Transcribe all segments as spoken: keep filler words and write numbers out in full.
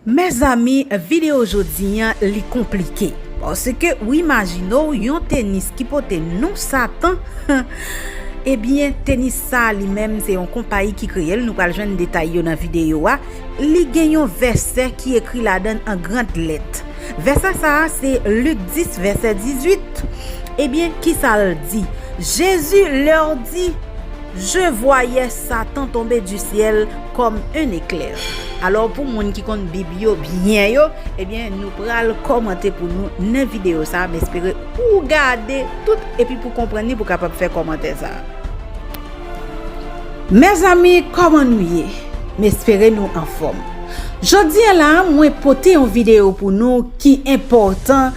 Mezanmi, videyo jodi an, li konplike. Paske ou imajine w yon tenis ki pote non Satan, ebyen, tenis sa a li menm, se yon konpayi ki kreye l, nou pral jwenn detay yo nan videyo a. Li gen yon vèsè ki ekri ladan l an gran lèt. Vèsè sa a, se Lik dis, vèsè dizuit. Ebyen, kisa l di? Jésus leur dit, Je voyais Satan tomber du ciel comme un éclair. Alò, pou moun ki konn Bib yo byen yo, ebyen, nou pral kòmante pou nou nan videyo sa a. M espere ou gade tout epi pou konprann li, pou kapab fè kòmantè sa a. Mezanmi, kòman nou ye? M espere nou anfòm. Jodi a la, mwen pote yon videyo pou nou ki enpòtan.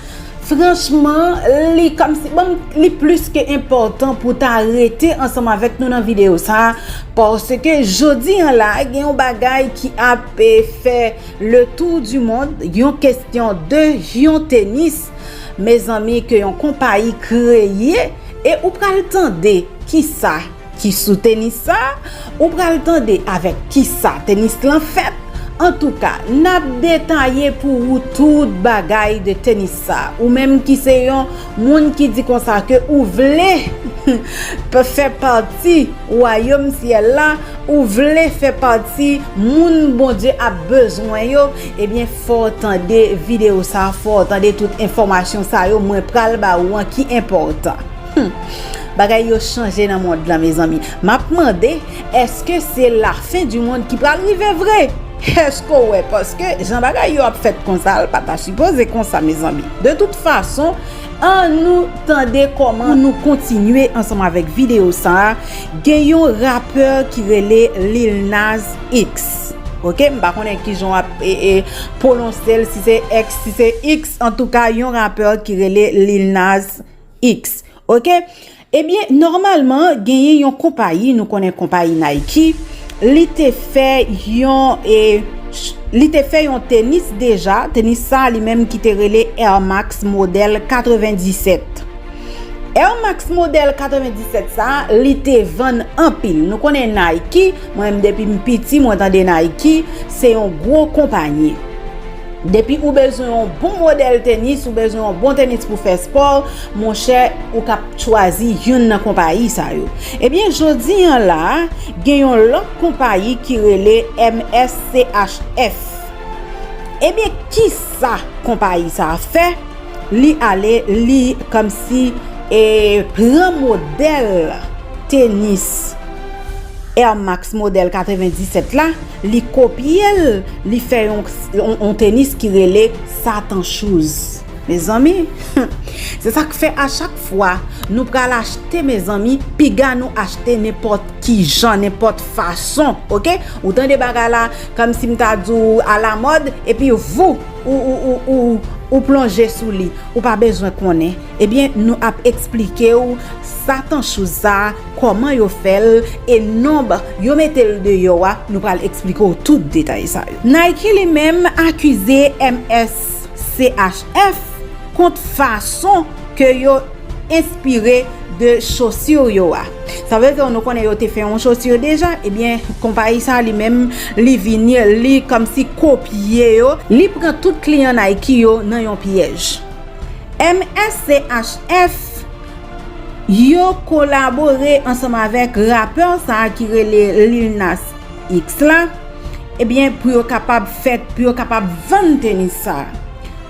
Franchman, li kòmsi, bon, li plis ke enpòtan pou ta rete ansanm avèk nou nan videyo sa a, paske jodi a la, gen yon bagay ki ap, eh, fè le tour du monde, yon kesyon de yon tenis, mezanmi, ke yon konpayi kreye, e ou pral tande kisa ki sou tenis sa, ou pral tande avèk kisa tenis lan fèt. Antouka, n ap detaye pou ou tout bagay de tenis sa. Ou menm ki se yon moun ki di konsa ke ou vle fè pati wayòm syèl la, ou vle fè pati moun Bondye ap bezwen yo, ebyen, fò w tande videyo sa, fò w tande tout enfòmasyon sa yo mwen pral ba ou an ki enpòtan. Hmm. Bagay yo chanje nan mond lan, mezanmi. M ap mande, èske se lafen di mond ki pral rive vre? Èske w wè? Paske jan bagay yo ap fèt konsa, l pa ta sipoze konsa, mezanmi. De tout fason, ann nou tande kòman nou kontinye ansanm avèk videyo sa a. Gen yon rapè ki rele Lil Nas X. Oke, m pa konnen kijan w ap, e, e, pwononse l, si se X, si se X, antouka, yon rapè ki rele Lil Nas X. Oke? Ebyen, nòmalman, genyen yon konpayi, nou konnen konpayi Nike, li te fè yon, e, ch-, li te fè yon tenis deja, tenis sa li menm ki te rele Air Max modèl katrevendisèt. Air Max modèl katrevendisèt sa, li te vann anpil. Nou konnen Nike, mwen menm depi m piti, mwen tande Nike, se yon gwo konpayi. Depi ou bezwen yon bon modèl tenis, ou bezwen yon bon tenis pou fè spò, monchè, ou ka chwazi youn nan konpayi sa yo. Ebyen, jodi an la, gen yon lòt konpayi ki rele M S C H F. Ebyen, kisa konpayi sa a fè? Li ale, li kòmsi, e, pran modèl tenis Air Max modèl katrevendisèt la, li kopye l, li fè yon, yon, yon tenis ki rele Satan Shoes. Mezanmi, se sa k fè a chak fwa nou pral achte, mezanmi, piga nou achte nenpòt ki jan, nenpòt fason, oke? Ou tande bagay la, kòmsi m ta di w alamòd, epi vou, ou, ou, ou, ou, ou plonje sou li. Ou pa bezwen konnen. Ebyen, nou ap eksplike w Satan Shoes sa, kòman yo fè l, e nonb yo mete l deyò a, nou pral eksplike w tout detay sa yo. Nike li menm akize M S C H F kont fason ke yo enspire de chosir yo a. Sa vle di nou konnen yo te fè yon chosir deja, ebyen, konpayi sa li menm, li vini, li kòmsi kopye yo, li pran tout kliyan Nike yo nan yon pyèj. M S C H F, yo kolabore ansanm avèk rapè sa a ki rele Lil Nas X la, ebyen, pou yo kapab fè, pou yo kapab vann tenis sa a.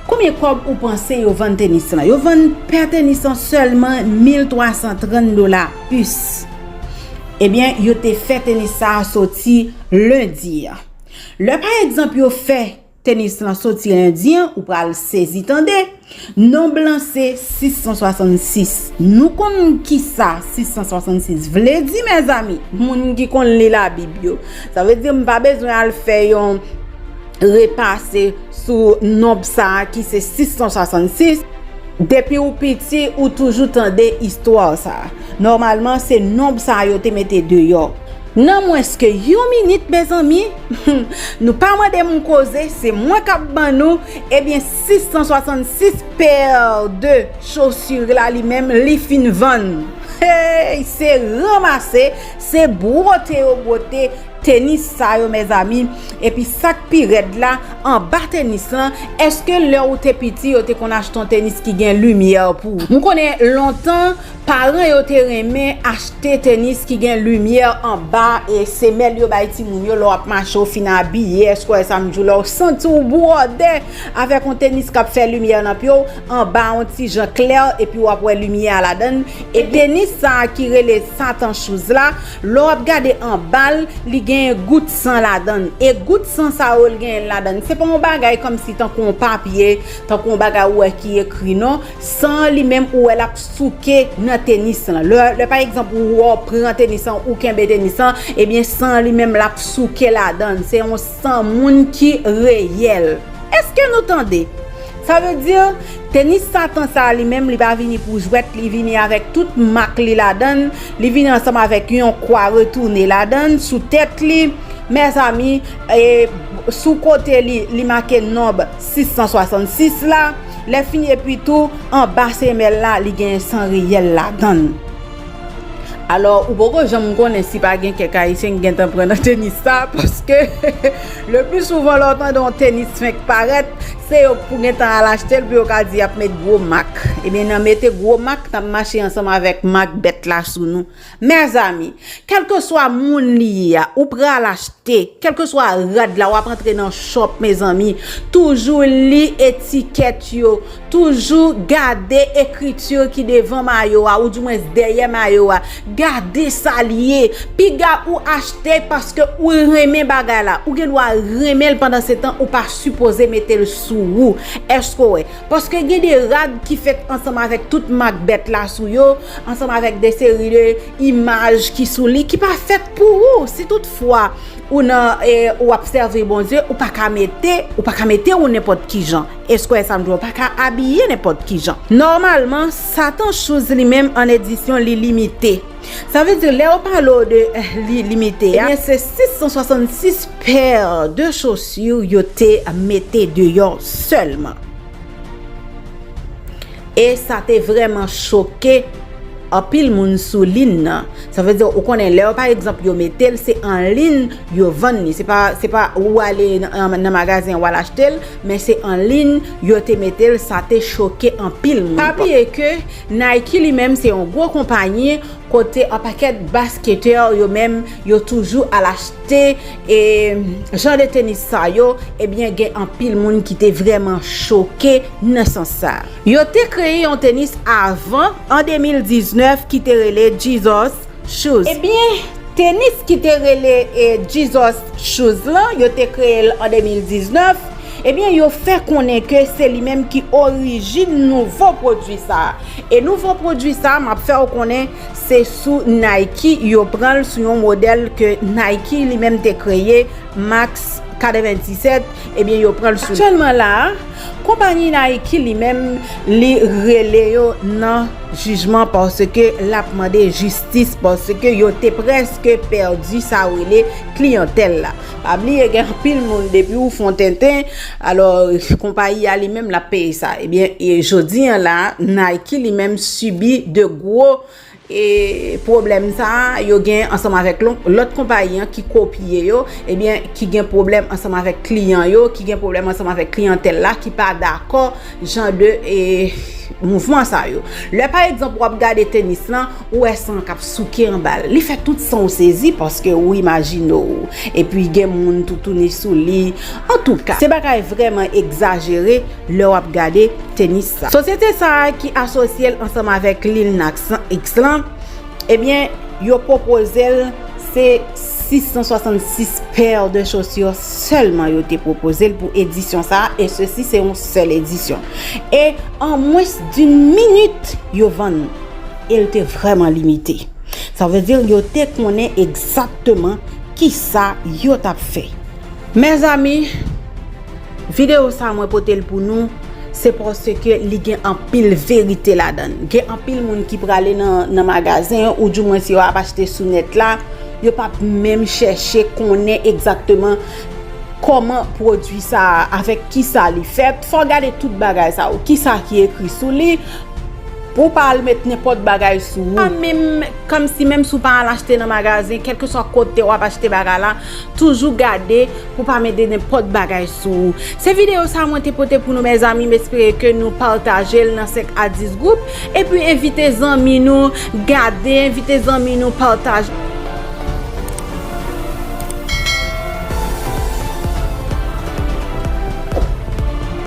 Konbyen kòb ou panse yo vann tenis lan? Yo vann pè tenis lan sèlman mil twa san trant dola U S. Ebyen, yo te fè tenis sa a soti lendi an. Lè, pa egzanp, yo fè tenis lan soti lendi an, ou pral sezi tande. Nonb lan se sis san swasannsis. Nou konn kisa sis san swasannsis vle di, mezanmi? Moun ki konn li Labib yo. Sa vle di m pa bezwen al fè yon repase sou nonb sa a ki se sis san swasannsis. Depi w piti, ou toujou tande istwa sa a. Nòmalman, se nonb sa a yo te mete deyò. Nan mwens ke yon minit, mezanmi, nou pa mande m koze, se mwen k ap ban nou. Ebyen, sis san swasannsis pè de chosir la, li menm, li fin vann. Hey, se ranmase, se bwote yo bwote Tenis sa yo, mezanmi. Epi sa k pi rèd la, anba tenis lan, èske lè ou te piti, yo te konn achte yon tenis ki gen limyè pou ou? M konnen lontan, paran yo te renmen achte tenis ki gen limyè anba e semèl yo bay timoun yo lè w ap mache, w fin abiye, èske w wè sa m di w, lè w santi w bwòdè avèk yon tenis k ap fè limyè nan pye w, anba yon ti jan klè, epi w ap wè limyè a ladan l. E tenis sa a ki rele Satan Shoes la, lè w ap gade anba l, li gen gout san ladan l. E gout san sa yo l genyen ladan l, se pa yon bagay kòmsi tankou yon papye, tankou yon bagay ou wè ki ekri, non. San an li menm, ou wè l ap souke nan tenis lan. Lè, lè pa egzanp, ou, ou pran tenis lan, ou kenbe tenis lan, ebyen, san an li menm, l ap souke ladan l. Se yon san moun ki reyèl. Èske nou tande? Sa vle di, tenis Satan sa a li menm, li pa vini pou jwèt, li vini avèk tout mak li ladan l, li vini ansanm avèk yon kwa retounen ladan l, sou tèt li. Mezanmi, e, sou kote li, li make nonb sis san swasannsis la. Lè fini epi tou, anba semèl la, li gen san reyèl ladan l. Alò, ou poko janm konnen si pa gen kèk Ayisyen ki gentan pran nan tenis sa, paske le pli souvan lè w tande yon tenis fenk parèt, se yo pou gentan al achte l pou yo ka di y ap met gwo mak. Ebyen, nan mete gwo mak, n ap mache ansanm avèk mak bèt la sou nou. Mezanmi, kèlkeswa moun li ye a, ou pral achte, kèlkeswa rad la, w ap antre nan shop, mezanmi, toujou li etikèt yo, toujou gade ekriti ki devan mayo a, oudimwens dèyè mayo a, gade sa l ye. Piga ou achte paske ou renmen bagay la, ou gen dwa renmen l, pandansetan ou pa sipoze mete l sou ou. Èske w wè? Paske gen de rad ki fèt ansanm avèk tout mak bèt la sou yo, ansanm avèk de seri de imaj ki sou li, ki pa fèt pou ou. Si toutfwa ou nan, e, ou ap sèvi Bondye, ou pa ka mete, ou pa ka mete ou nenpòt ki jan. Èske w wè sa m di w? Ou pa ka abiye nenpòt ki jan. Nòmalman, Satan Shoes li menm an edisyon li limite. Sa vle di, lè yo pale w de, eh, li limite a, ebyen, se sis san swasannsis pè de chaussures yo te mete deyò sèlman. E sa te vrèman choke anpil moun sou liy nan. Sa vle di, ou konnen, lè yo, pa egzanp, yo mete l, se an liy yo vann li. Se pa, se pa ou ale nan, nan magazen, ou al achte l, men se an liy yo te mete l, sa te choke anpil moun. Pa bliye ke Nike li menm se yon gwo konpayi kote yon pakèt basketè yo menm yo toujou al achte, e, jan de tenis sa yo, ebyen, gen anpil moun ki te vrèman choke nan sans sa. Yo te kreye yon tenis avan, an de mil diznèf, ki te rele Jesus Shoes. Ebyen, tenis ki te rele, e, Jesus Shoes lan, yo te kreye l an de mil diznèf, ebyen, yo fè konnen ke se li menm ki orijin nouvo pwodui sa a. E nouvo pwodui sa a, m ap fè w konnen, se sou Nike yo pran l, sou yon modèl ke Nike li menm te kreye, Max katrevendisèt, ebyen, yo pran l sou li. Aktyèlman la a, konpayi Nike li menm, li rele yo nan jijman paske l ap mande jistis, paske yo te prèske pèdi sa yo rele kliyantèl la. Pa bliye, gen anpil moun, depi ou fè yon tenten, alò, konpayi a li menm, l ap peye sa. Ebyen, e jodi a la, Nike li menm sibi de gwo, e, pwoblèm sa a yo gen ansanm avèk lon-, lòt konpayi an ki kopye yo, ebyen, ki gen pwoblèm ansanm avèk kliyan yo, ki gen pwoblèm ansanm avèk kliyantèl la ki pa dakò jan de, e, mouvman sa yo. Lè, pa egzanp, w ap gade tenis lan, ou wè san k ap souke anba l. Li fè tout san w sezi paske ou imajine w. Epi gen moun toutouni sou li. Antouka, se bagay vrèman egzajere lè w ap gade tenis sa. Sosyete sa a ki asosye l ansanm avèk Lil Nas X lan, ebyen, yo pwopoze l, se sis san swasannsis pè de chaussures sèlman yo te pwopoze l pou edisyon sa a, e sesi se yon sèl edisyon. E an mwens d'une minute, yo vann. E l te vrèman limite. Sa vle di, yo te konnen egzakteman kisa yo t ap fè. Mezanmi, videyo sa a mwen pote l pou nou, se paske li gen anpil verite ladan l. Gen anpil moun ki prale nan, nan magazen, oudimwens yo ap achte sou nèt la, yo p ap menm chèche konnen egzakteman kòman pwodui sa a, avèk kisa li fèt. Fò w gade tout bagay sa yo, kisa ki ekri sou li, Pou w pa al met nenpòt bagay sou ou. Pa menm, kòmsi menm si w pa al achte nan magazen, kèlkeswa kote w ap achte bagay la, toujou gade pou w pa mete nenpòt bagay sou ou. Se videyo sa mwen te pote pou nou, mezanmi. M espere ke nou pataje l nan senk a dis gwoup. Epi envite zanmi nou gade, envite zanmi nou pataje.